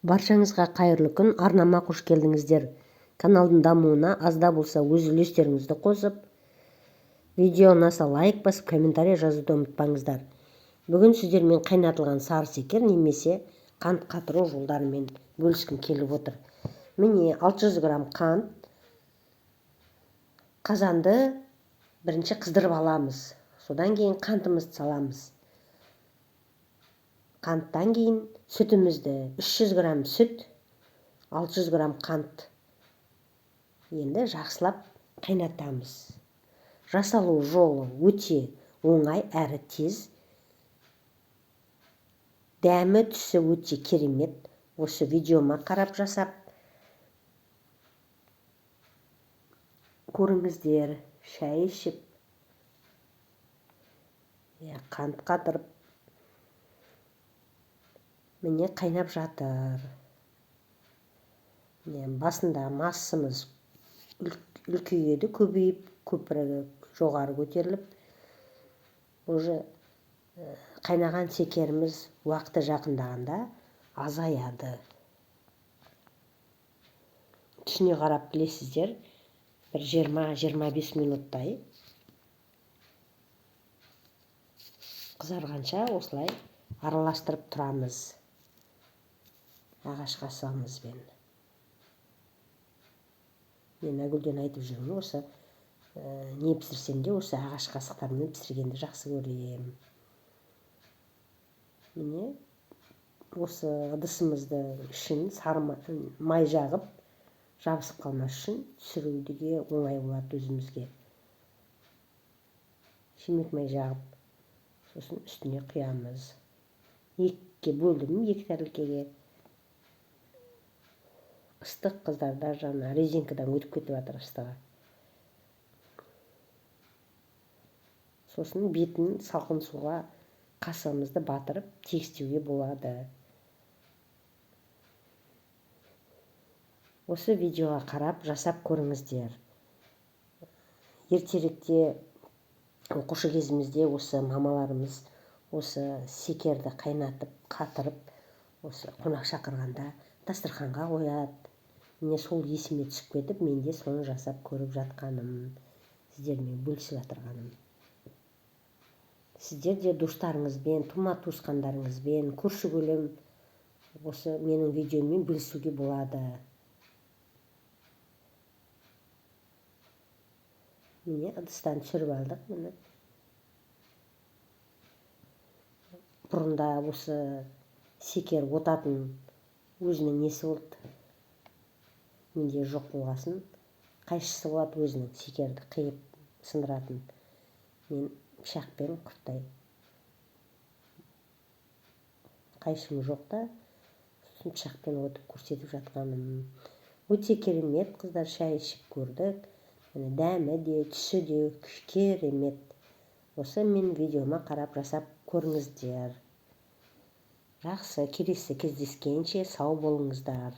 Баршаңызға қайырлы күн, арнама қош келдіңіздер. Каналдың дамуына аз да болса өз үлестеріңізді қосып, видео ұнаса лайк басып, комментарий жазуды ұмытпаңыздар. Бүгін сіздермен қайнатылған сары секер немесе қант қатыру жолдарымен бөліскім келіп отыр. Міне 600 грамм қант. Қазанды бірінші қыздырып аламыз. Содан кейін қантымызды саламыз. Қанттан кейін сүтімізді 300 грамм сүт, 600 грамм қант. Енді жақсылап қайнатамыз. Жасалу жолы өте оңай әрі тез. Дәмі түсі өте керемет. Осы видеома қарап жасап көріңіздер. Шай ішіп, қант қатырып, міне қайнап жатыр. Міне басында массамыз үлкейеді, көбейіп, көпірігі жоғары көтеріліп, уже қайнаған секеріміз уақыты жақындағанда азаяды. Түсіне қарап білесіздер, бір 20-25 минуттай қызарғанша осылай араластырып тұрамыз ағаш қасығымызбен. Мен әгүлден айтып жүрмін, осы не пісірсем де осы ағаш қасықтармен пісіргенді жақсы көремін. Міне осы ыдысымызды ішін сары май жағып, жабысып қалмас үшін түсіруге оңай болады өзімізге. Шемек май жағып, сосын үстіне құямыз. Екіге бөлдім, екі тәрелкеге. Ыстық қыздар, даже ана резинкадан өтіп кетіп жатыр ыстығы. Сосын бетін салқын суға қасығымызды батырып тегістеуге болады. Осы видеоға қарап жасап көріңіздер. Ертеректе оқушы кезімізде осы мамаларымыз осы секерді қайнатып, қатырып, осы қонақ шақырғанда дастарханға қояды. Міне сол есіме түсіп кетіп, мен де соны жасап көріп жатқаным, сіздермен бөлісіп жатырғаным. Сіздер де достарыңызбен, тума туысқандарыңызбен, көрші көлем осы менің видеоммен бөлісуге болады. Міне ыдыстан түсіріп алдық. Міне бұрында осы секер отатын өзінің несі болды. Менде жоқ болғасын қайшысы болады өзінің секерді қиып сындыратын. Мен пышақпен құрттай. Қайшым жоқ та, сосын пышақпен отып көрсетіп жатқаным. Өте керемет, қыздар, шай ішіп көрдік. Міне дәмі де, түсі де керемет. Осы мен видеома қарап жасап көріңіздер. Жақсы, келесі кездескенше сау болыңыздар.